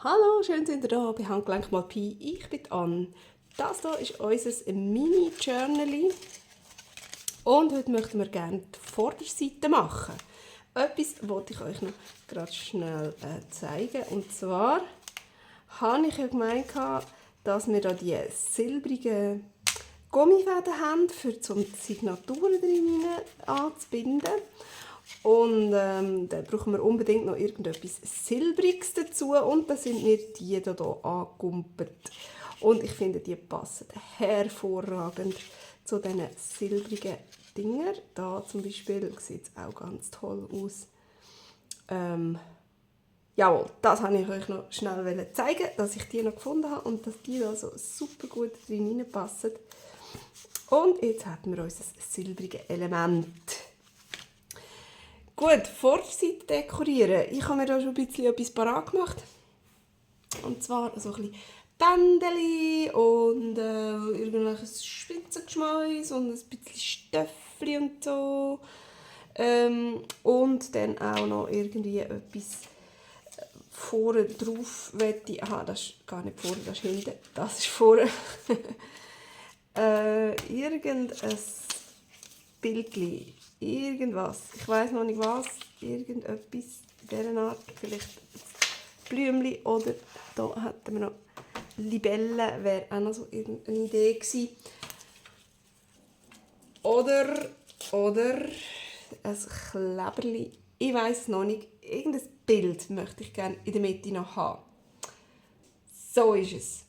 Hallo, schön sind ihr da bei Handgelenk mal Pi. Ich bin Anne. Das hier ist unser Mini-Journal und heute möchten wir gerne die Vorderseite machen. Etwas wollte ich euch noch gerade schnell zeigen. Und zwar habe ich ja gemeint, dass wir da die silbrigen Gummifäden haben, um die Signaturen drin anzubinden. Und dann brauchen wir unbedingt noch irgendetwas Silbriges dazu. Und da sind mir die hier angegumpelt. Und ich finde, die passen hervorragend zu diesen silbrigen Dinger. Da zum Beispiel sieht es auch ganz toll aus. Jawohl, das wollte ich euch noch schnell zeigen, dass ich die noch gefunden habe und dass die da so super gut drin passen. Und jetzt haben wir unser silbriges Element. Gut, Vorderseite dekorieren. Ich habe mir da schon ein bisschen etwas parat gemacht. Und zwar so ein bisschen Bändeli und irgendwelches Spitzengeschmäus und ein bisschen Stöffli und so. Und dann auch noch irgendwie etwas vorne drauf wette. Aha, das ist gar nicht vorne, das ist hinten. Das ist vorne. Irgendein Bildchen. Irgendwas. Ich weiß noch nicht was. Irgendetwas in dieser Art. Vielleicht ein Blümchen oder da hätten wir noch Libellen. Wäre auch noch so eine Idee gewesen. Oder ein Kleberli. Ich weiß noch nicht. Irgendein Bild möchte ich gerne in der Mitte noch haben. So ist es.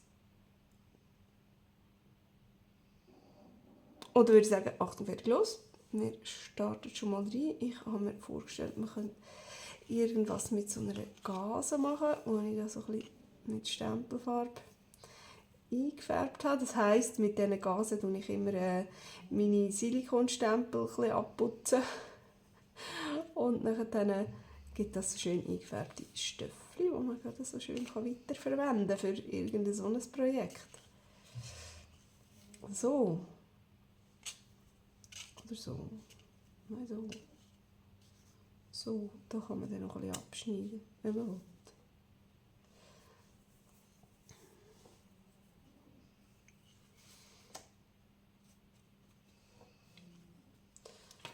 Oder würde ich sagen, Achtung, fertig, los. Wir starten schon mal rein. Ich habe mir vorgestellt, man könnte irgendwas mit so einer Gase machen, wo ich das so ein bisschen mit Stempelfarbe eingefärbt habe. Das heisst, mit diesen Gasen tue ich immer meine Silikonstempel ein bisschen abputzen. Und dann gibt das so schön eingefärbte Stöffel, die man gerade so schön weiterverwenden kann für irgendein so ein Projekt. So. Oder so. Nein, so. So, da kann man dann noch ein bisschen abschneiden, wenn man will.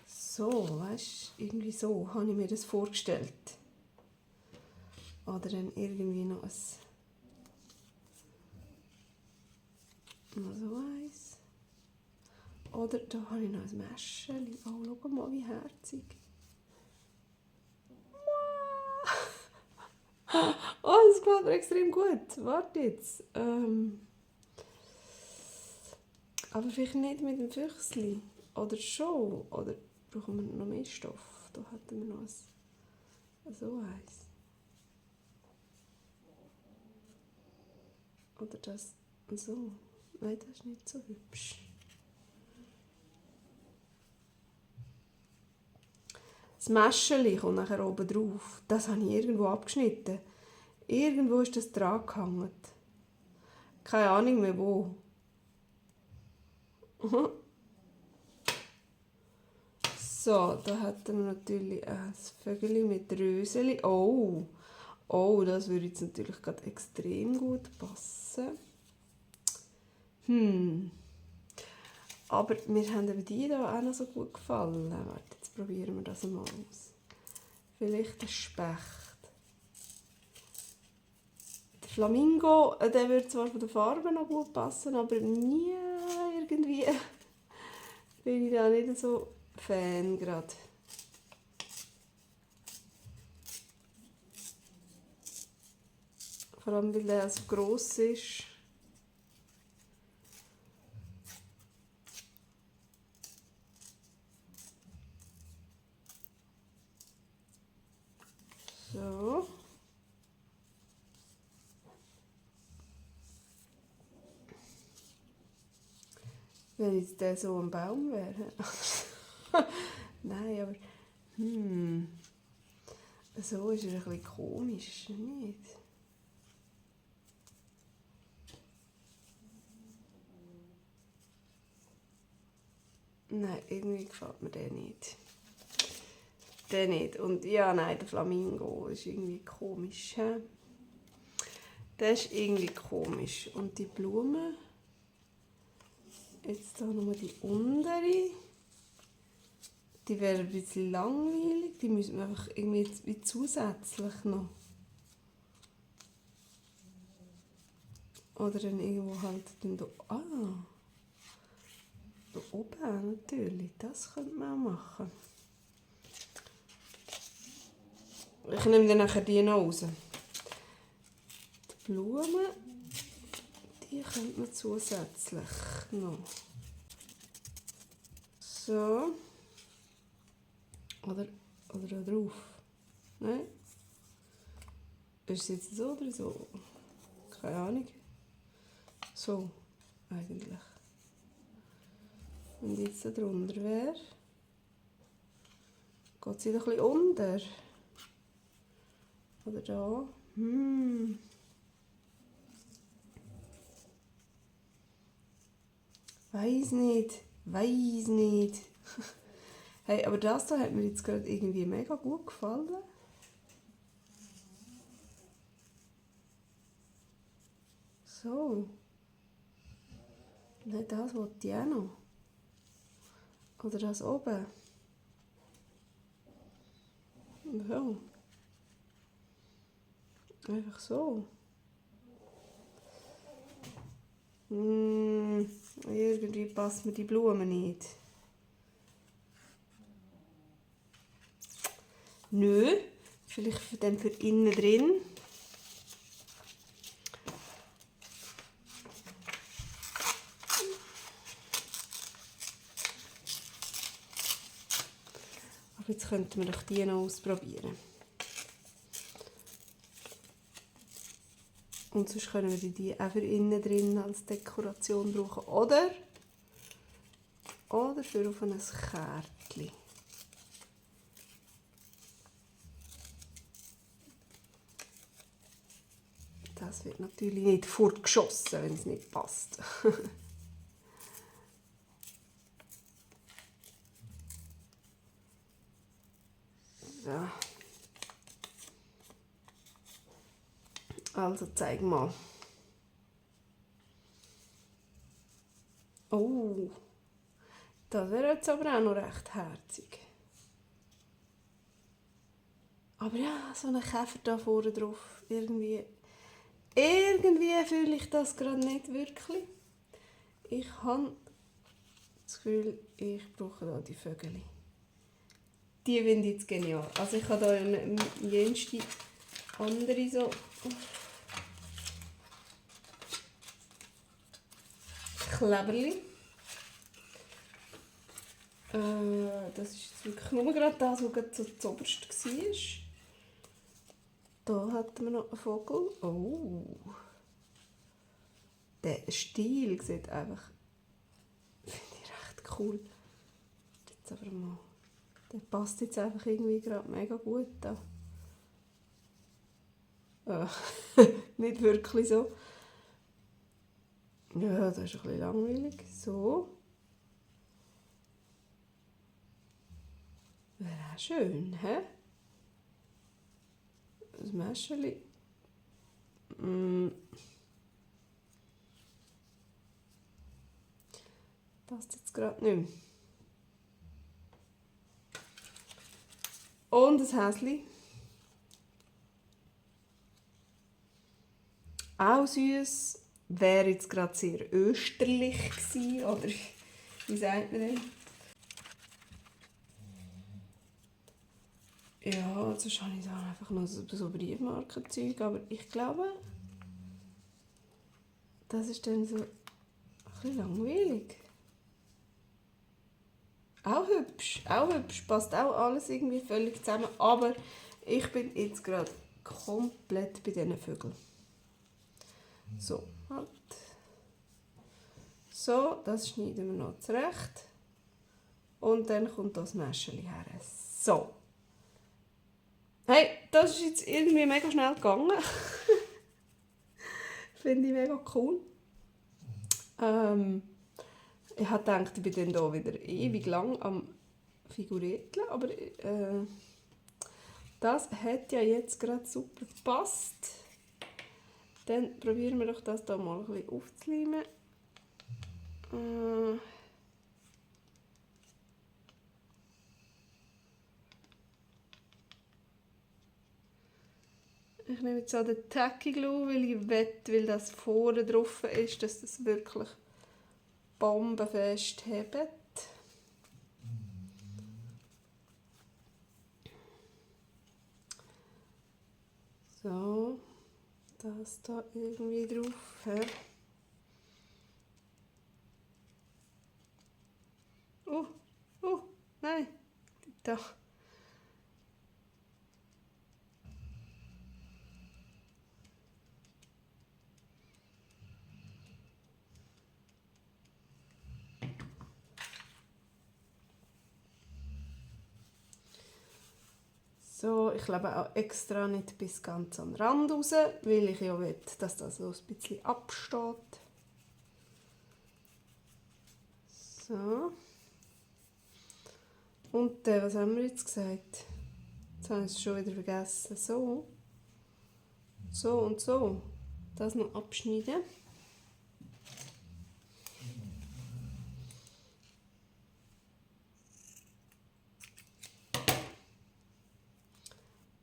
So, weißt du, irgendwie so habe ich mir das vorgestellt. Oder dann irgendwie noch so eins. Oder da habe ich noch ein Mäschchen. Oh, schau mal, wie herzig. Oh, das gefällt mir extrem gut. Warte jetzt. Aber vielleicht nicht mit dem Füchsli. Oder schon. Oder brauchen wir noch mehr Stoff? Da hätten wir noch so eins. Oder das so. Nein, das ist nicht so hübsch. Das Mäschchen kommt nachher oben drauf. Das habe ich irgendwo abgeschnitten. Irgendwo ist das dran gehangen. Keine Ahnung mehr wo. So, da hätten wir natürlich ein Vögel mit Röseli. Oh, das würde jetzt natürlich gerade extrem gut passen. Aber mir haben eben die hier auch noch so gut gefallen. Warte, jetzt probieren wir das mal aus. Vielleicht ein Specht. Der Flamingo, der würde zwar von der Farbe noch gut passen, aber nie irgendwie bin ich da nicht so Fan gerade. Vor allem, weil der so gross ist. So. Wenn jetzt der so ein Baum wäre. Nein, aber so ist er ein bisschen komisch, nicht? Nein, irgendwie gefällt mir der nicht. Der nicht. Und ja, nein, der Flamingo ist irgendwie komisch. He? Das ist irgendwie komisch. Und die Blume, jetzt hier nochmal die untere, die wäre ein bisschen langweilig, die müssen wir einfach irgendwie wie zusätzlich noch. Oder dann irgendwo halt dann da, da oben natürlich, das könnte man auch machen. Ich nehme dann nachher die noch raus. Die Blumen, die könnte man zusätzlich noch. So. Oder da drauf. Nein? Ist es jetzt so oder so? Keine Ahnung. So, eigentlich. Und jetzt da drunter wäre, geht sie noch ein bisschen unter. Oder da. Weiß nicht. Hey, aber das da hat mir jetzt gerade irgendwie mega gut gefallen. So. Nein, das wollte ich auch noch. Oder das oben. So. Einfach so. Irgendwie passt mir die Blume nicht. Nö. Vielleicht dann für innen drin. Aber jetzt könnten wir doch die noch ausprobieren. Und sonst können wir die auch für innen drin als Dekoration brauchen. Oder für auf ein Kärtchen. Das wird natürlich nicht fortgeschossen, wenn es nicht passt. So. Also zeig mal. Oh, das wäre jetzt aber auch noch recht herzig. Aber ja, so ein Käfer da vorne drauf, irgendwie fühle ich das gerade nicht wirklich. Ich habe das Gefühl, ich brauche da die Vögel. Die finde ich jetzt genial. Also ich habe da eine jenste andere so Kleberli. Das ist jetzt wirklich nur gerade das, was gerade so zuoberst war. Da hatten wir noch einen Vogel. Oh. Der Stil sieht einfach, finde ich recht cool. Jetzt aber mal, der passt jetzt einfach irgendwie gerade mega gut da. Nicht wirklich so. Ja, das ist ein bisschen langweilig. So. Wäre auch schön, hä? Das Mäscheli. Passt jetzt gerade nicht mehr. Und das Häschen. Auch süß. Wäre jetzt gerade sehr österlich gewesen, oder wie sagt man denn? Ja, sonst habe ich da einfach noch so Briefmarkenzeug, aber ich glaube, das ist dann so ein bisschen langweilig. Auch hübsch, passt auch alles irgendwie völlig zusammen, aber ich bin jetzt gerade komplett bei diesen Vögeln. So, halt. So, das schneiden wir noch zurecht. Und dann kommt das Mäscheli her. So. Hey, das ist jetzt irgendwie mega schnell gegangen. Finde ich mega cool. Ich habe gedacht, ich bin dann hier wieder ewig lang am Figuretteln, aber das hat ja jetzt gerade super gepasst. Dann probieren wir doch das hier mal ein bisschen aufzuleimen. Ich nehme jetzt auch den Tacky Glue, weil ich wette, weil das vorne drauf ist, dass das wirklich bombenfest hebt. So, das da irgendwie drauf. Nein, da. So, ich klebe auch extra nicht bis ganz am Rand raus, weil ich ja will, dass das so ein bisschen absteht. So. Und was haben wir jetzt gesagt? Jetzt habe ich es schon wieder vergessen. So. So und so. Das noch abschneiden.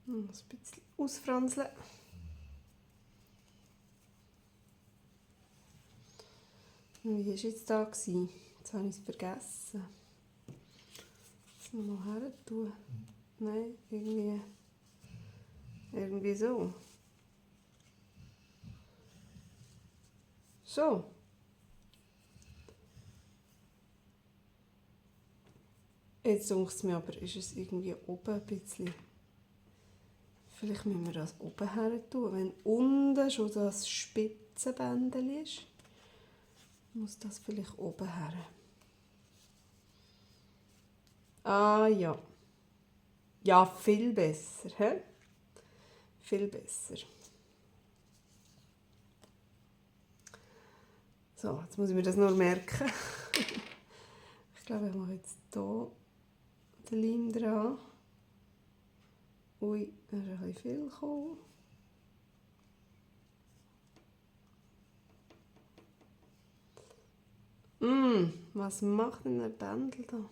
Ein bisschen ausfranseln. Wie war es jetzt da? Jetzt habe ich es vergessen. Das nochmal her tun. Nein, irgendwie so. So. Jetzt denkt es mir aber, ist es irgendwie oben ein bisschen. Vielleicht müssen wir das oben her tun. Wenn unten schon das Spitzenbändchen ist, muss das vielleicht oben her. Ah ja. Ja, viel besser. He? Viel besser. So, jetzt muss ich mir das nur merken. Ich glaube, ich mache jetzt hier den Leim dran. Ui, da ist ein bisschen viel gekommen. Was macht denn ein Bändel da?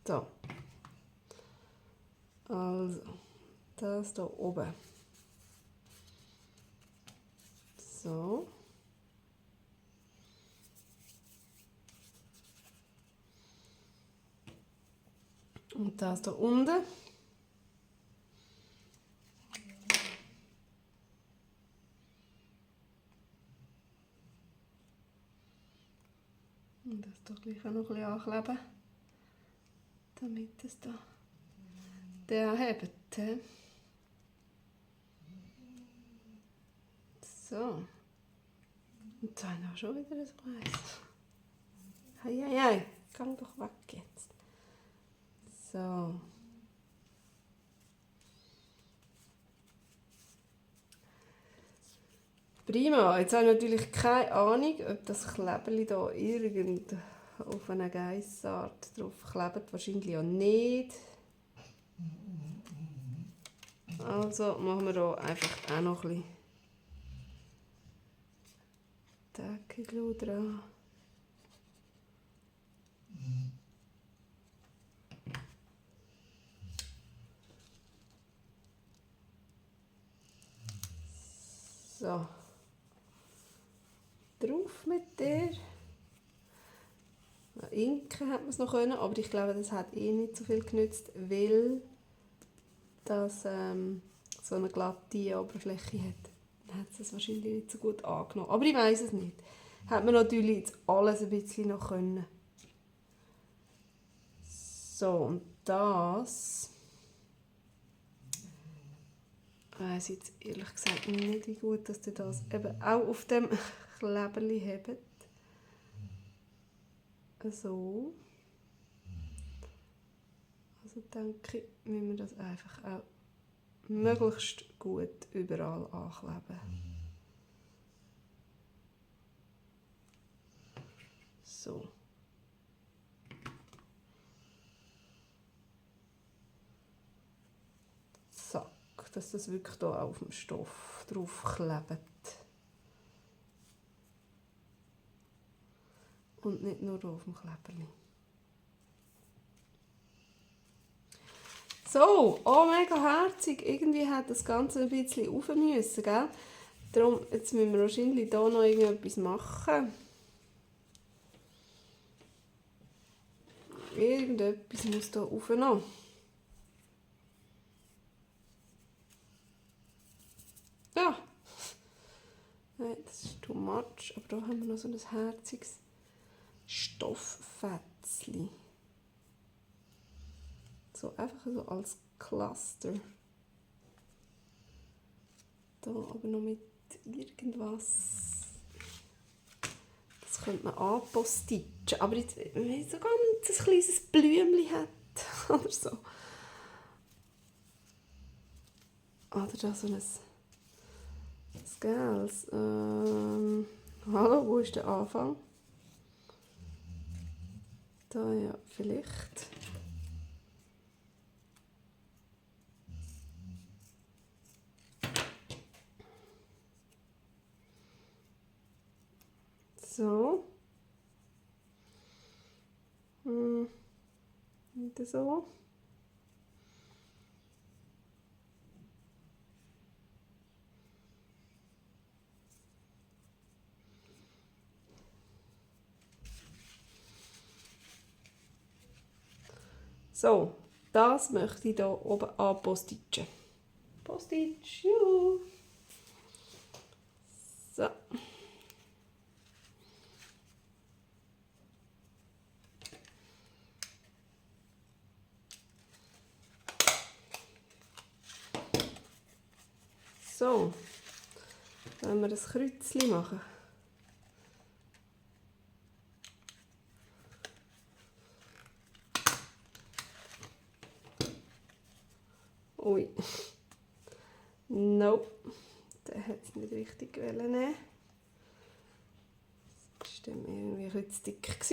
So. Also, das hier oben. So. Und das hier unten. Und das hier gleich auch noch ein bisschen ankleben, damit es da den hebt. So. Und dann haben wir schon wieder so eins. Hei, gang doch weg jetzt. So. Prima, jetzt habe ich natürlich keine Ahnung, ob das Kleberli da irgend auf eine Geissart drauf klebt. Wahrscheinlich auch nicht. Also machen wir hier einfach auch noch ein bisschen Tacky Glue dran. So. Drauf mit dir. Inken hätte man es noch können, aber ich glaube, das hat eh nicht so viel genützt, weil das so eine glatte Oberfläche hat. Dann hat es das wahrscheinlich nicht so gut angenommen. Aber ich weiß es nicht. Hat man natürlich jetzt alles ein bisschen noch können. So, und das weiss jetzt ehrlich gesagt nicht, wie gut, dass ihr das eben auch auf dem Kleberli habt. So. Also denke ich, müssen wir das einfach auch möglichst gut überall ankleben. So. dass das wirklich hier auf dem Stoff drauf klebt. Und nicht nur hier auf dem Kleberli. So, oh mega herzig. Irgendwie hat das Ganze ein bisschen rauf müssen, gell? Darum, jetzt müssen wir wahrscheinlich hier noch irgendetwas machen. Irgendetwas muss hier rauf noch. Ja. Nein, das ist too much. Aber da haben wir noch so ein herziges Stofffetzli. So, einfach so als Cluster. Da aber noch mit irgendwas. Das könnte man anpostitschen. Aber jetzt, wenn man so ganz ein kleines Blümchen hat. Oder so. Oder da so ein Gels. Hallo, wo ist der Anfang? Da ja, vielleicht. So. Wieder so. So, das möchte ich hier oben anpostitschen. Postitsch, juhu! So. So, wenn wir das Kreuzchen machen. Ui. Nope. Der hat es nicht richtig nehmen. Das war dann irgendwie ein bisschen zu dick.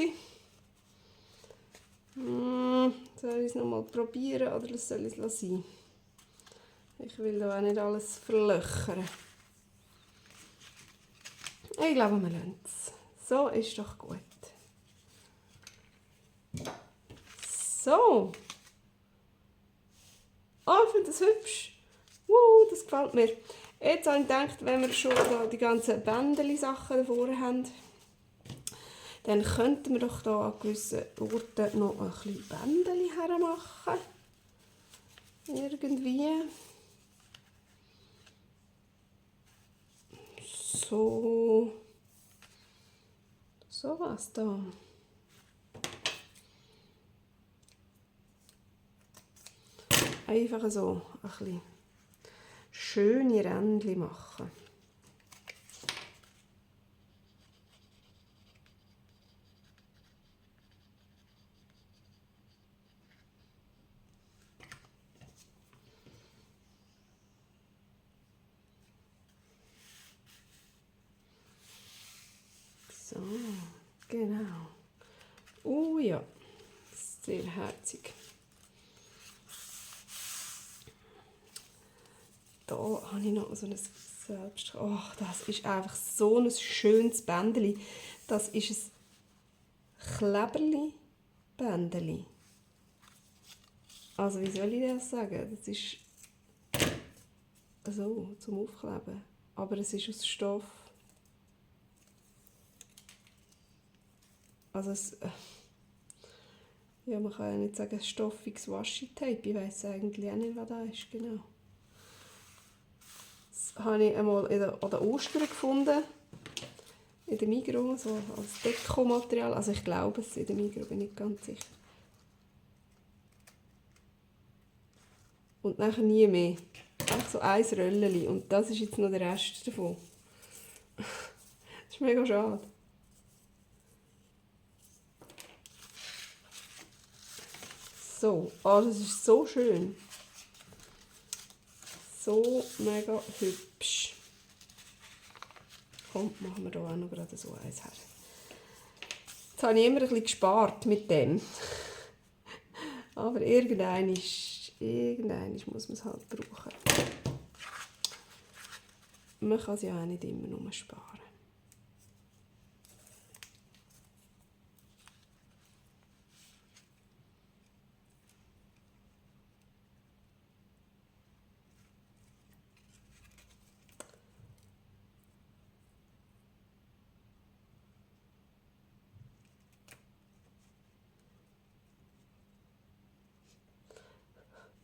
Soll ich es nochmal probieren oder soll ich es sein? Ich will da auch nicht alles verlöchern. Ich glaube, wir lassen es. So ist doch gut. So. Oh, ich finde das hübsch. Das gefällt mir. Jetzt habe ich gedacht, wenn wir schon da die ganzen Bändeli-Sachen davor haben, dann könnten wir doch da an gewissen Orten noch ein bisschen Bändeli hermachen. Irgendwie. So. So was da. Einfach so ein bisschen schöne Rändchen machen. So, genau. Oh ja, sehr herzig. Da habe ich noch so ein Selbst. Oh, das ist einfach so ein schönes Bändeli. Das ist ein Kleberli-Bändeli. Also wie soll ich das sagen? Das ist so zum Aufkleben. Aber es ist aus Stoff. Also ja, man kann ja nicht sagen stoffiges Washi-Tape. Ich weiss eigentlich auch nicht, was das ist. Genau. Das habe ich einmal an der Ostern gefunden. In der Migros, so als Dekomaterial. Also ich glaube es, in der Migros bin ich nicht ganz sicher. Und nachher nie mehr. Einfach so ein Röllchen. Und das ist jetzt noch der Rest davon. Das ist mega schade. So, das ist so schön. So mega hübsch. Komm, machen wir hier auch noch gerade so eins her. Jetzt habe ich immer ein bisschen gespart mit dem. Aber irgendwann muss man es halt brauchen. man kann es ja auch nicht immer nur sparen.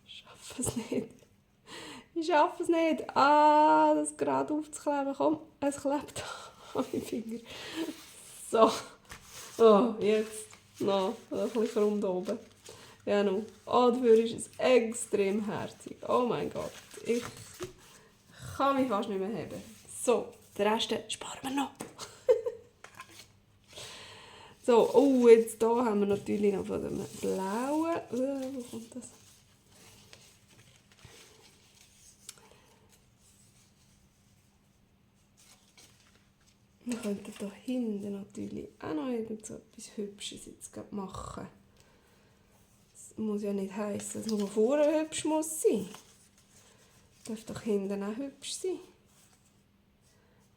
Ich schaffe es nicht. Ich schaffe es nicht. Das gerade aufzukleben. Komm, es klebt an meinem Finger. So. Oh, jetzt noch ein bisschen krumm da oben. Ja, no. Oh, dafür ist es extrem herzig. Oh mein Gott. Ich kann mich fast nicht mehr heben. So, den Rest sparen wir noch. So, oh, jetzt hier haben wir natürlich noch von dem blauen. Wo kommt das? Wir könnten hier hinten natürlich auch noch irgend so etwas Hübsches jetzt machen. Das muss ja nicht heissen, dass nur vorne hübsch muss sein. Darf doch hinten auch hübsch sein.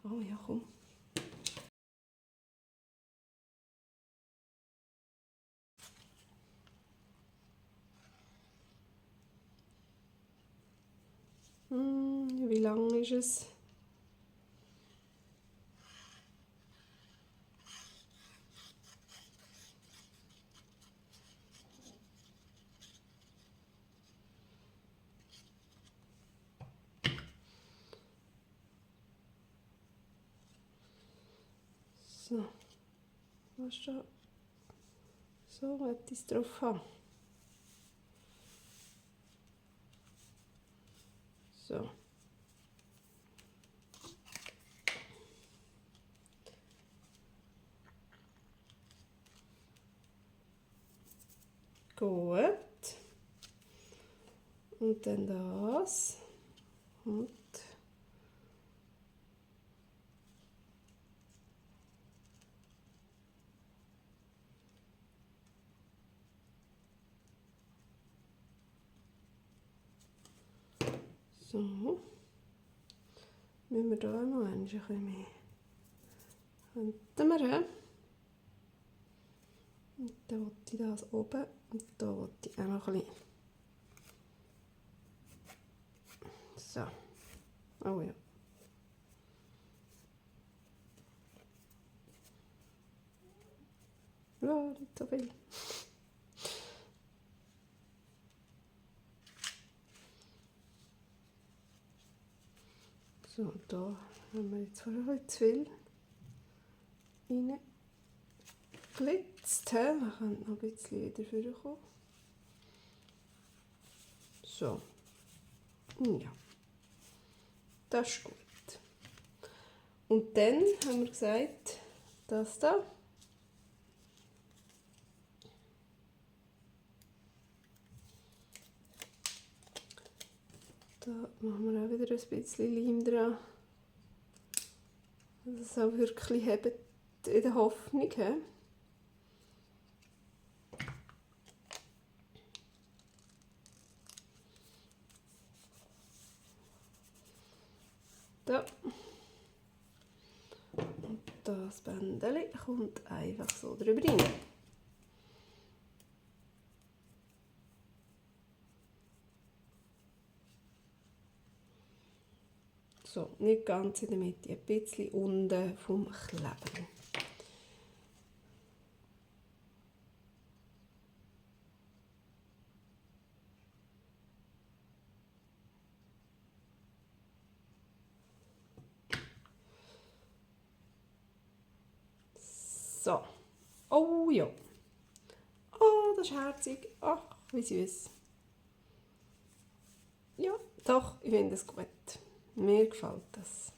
Oh ja, komm. Wie lang ist es? So, was da? So, möchte ich es drauf haben. So. Gut. Und dann das. Und so. Müssen wir da noch ein bisschen mehr. Könnten wir. Und dann will ich das oben und da will ich auch noch ein bisschen. So. Oh ja. Ja, nicht so viel. So, da haben wir jetzt vorher zu viel reingeglitzt. Wir können noch ein bisschen wieder vorkommen. So. Ja. Das ist gut. Und dann haben wir gesagt, das da. Da machen wir auch wieder ein bisschen Leim dran. Dass es auch wirklich hebt in der Hoffnung. He? Da. Und das Bändchen kommt einfach so drüber rein. So, nicht ganz in der Mitte, ein bisschen unten vom Kleben. So. Oh ja. Oh, das ist herzig. Ach, wie süß. Ja, doch, ich finde es gut. Mir gefällt das.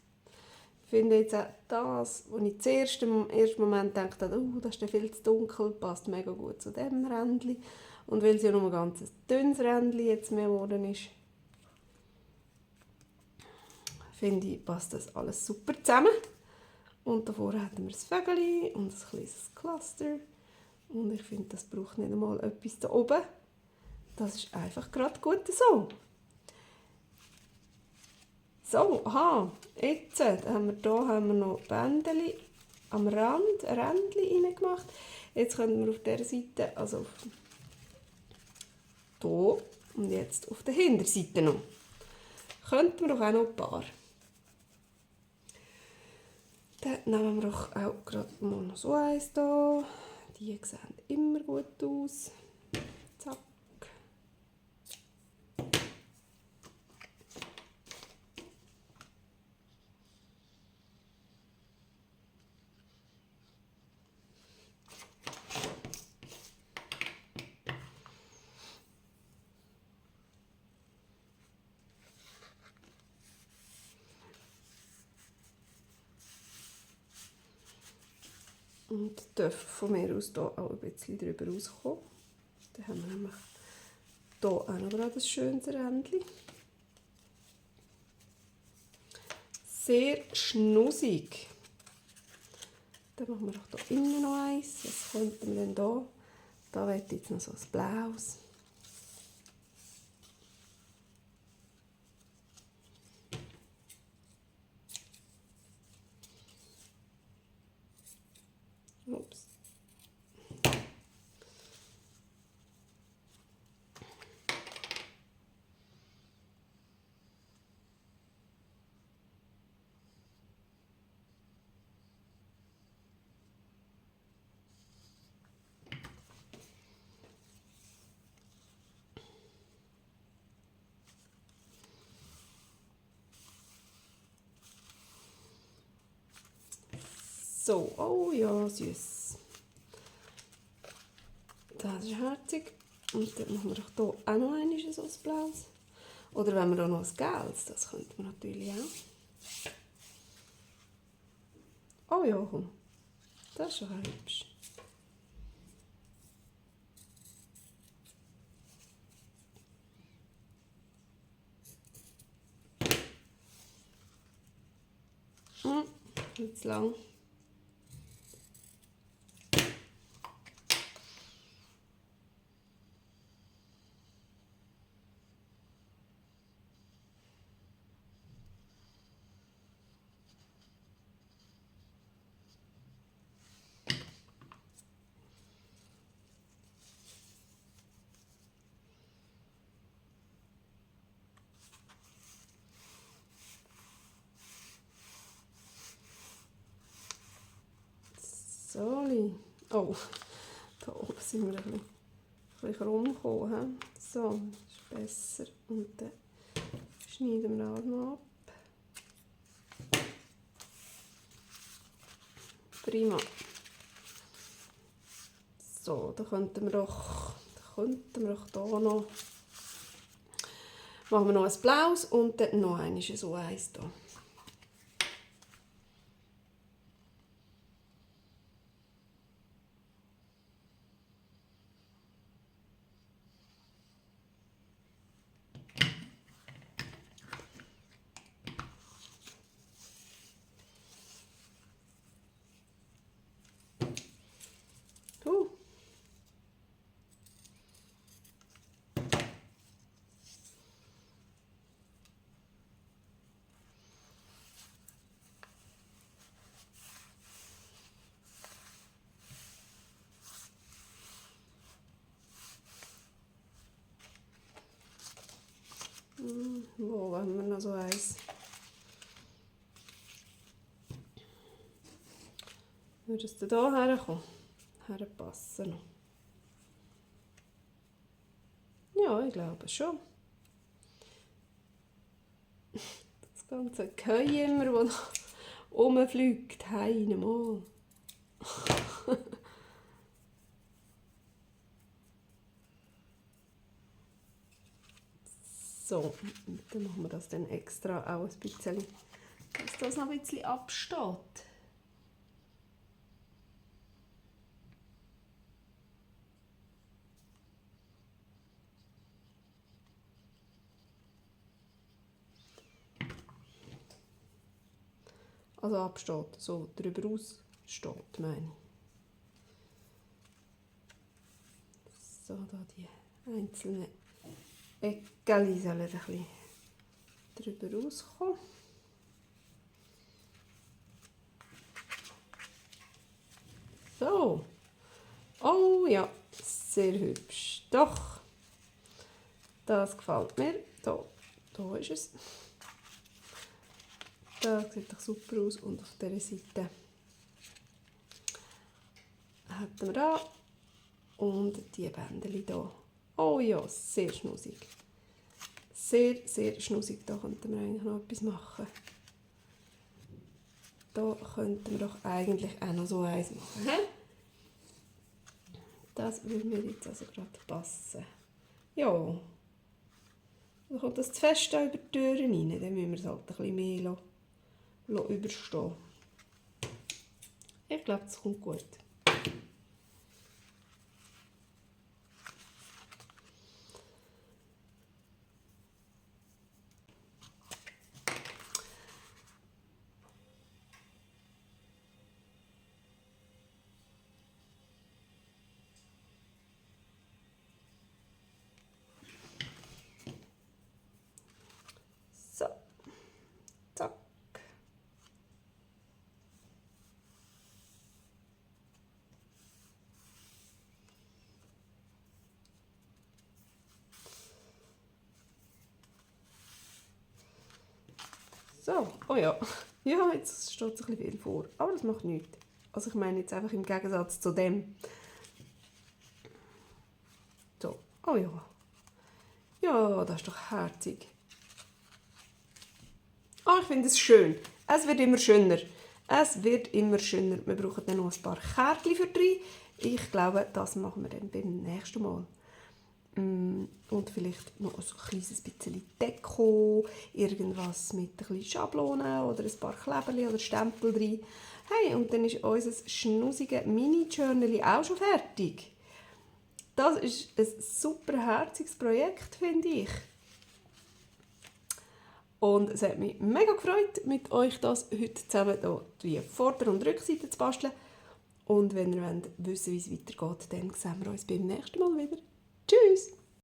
Ich finde jetzt auch das, wo ich zuerst im ersten Moment dachte, oh, das ist viel zu dunkel, passt mega gut zu diesem Rändchen. Und weil es ja nur ein ganz dünnes Rändchen jetzt mehr geworden ist, finde ich, passt das alles super zusammen. Und davor hatten wir das Vögel und ein kleines Cluster. Und ich finde, das braucht nicht einmal etwas da oben. Das ist einfach gerade gut so. So, aha, jetzt haben wir noch Bändchen am Rand, ein Rändchen reingemacht. Jetzt können wir auf dieser Seite, also hier und jetzt auf der Hinterseite noch. Könnten wir doch auch noch ein paar. Dann nehmen wir doch auch gerade mal noch so eins hier. Die sehen immer gut aus. Zack. Und dürfen von mir aus hier auch ein bisschen drüber rauskommen. Dann haben wir nämlich hier auch noch gerade ein schönes Rändchen. Sehr schnussig. Dann machen wir doch hier innen noch eins. Was könnten wir denn hier? Da wird jetzt noch so ein blaues. Ups. So, oh ja, süß. Das ist herzig. Und dann machen wir doch hier auch noch einmal so ein blaues. Oder wenn wir auch noch ein gelbes, das könnte man natürlich auch. Oh ja, komm. Das ist schon hübsch. Jetzt lang. So. Oh, da oben sind wir ein bisschen rumgekommen. So, das ist besser. Und dann schneiden wir auch noch ab. Prima. So, da könnten wir doch hier noch. Machen wir noch ein blaues und dann noch so eins hier. Wo haben wir noch so eins? Würde es da herkommen? Herpassen noch. Ja, ich glaube schon. Das ganze Geheu immer, das noch rumfliegt, einmal. So, und dann machen wir das dann extra auch ein bisschen, dass das noch ein bisschen absteht. Also absteht, so drüber aus steht, meine ich. So, da die einzelnen Eckchen sollen ein bisschen drüber rauskommen. so. Oh ja, sehr hübsch. Doch, das gefällt mir. Da ist es. Das sieht doch super aus. Und auf dieser Seite hätten wir da. Und die Bändchen hier. Oh ja, sehr schnussig. Sehr, sehr schnussig. Da könnten wir eigentlich noch etwas machen. Da könnten wir doch eigentlich auch noch so eins machen. Das würde mir jetzt also gerade passen. Ja. Dann kommt das zu fest über die Türen rein. Dann müssen wir es halt ein bisschen mehr überstehen. Ich glaube, das kommt gut. So. Zack. So, oh ja. Ja, jetzt steht es ein bisschen viel vor. Aber das macht nichts. Also ich meine jetzt einfach im Gegensatz zu dem. So, oh ja. Ja, das ist doch herzig. Ah, ich finde es schön. Es wird immer schöner. Es wird immer schöner. Wir brauchen dann noch ein paar Kärtchen für drin. Ich glaube, das machen wir dann beim nächsten Mal. Und vielleicht noch ein kleines bisschen Deko, irgendwas mit ein bisschen Schablonen oder ein paar Kleberchen oder Stempel drin. Hey, und dann ist unser schnussiges Mini-Journal auch schon fertig. Das ist ein super herziges Projekt, finde ich. Und es hat mich mega gefreut, mit euch das heute zusammen die Vorder- und Rückseite zu basteln. Und wenn ihr wissen wollt, wie es weitergeht, dann sehen wir uns beim nächsten Mal wieder. Tschüss!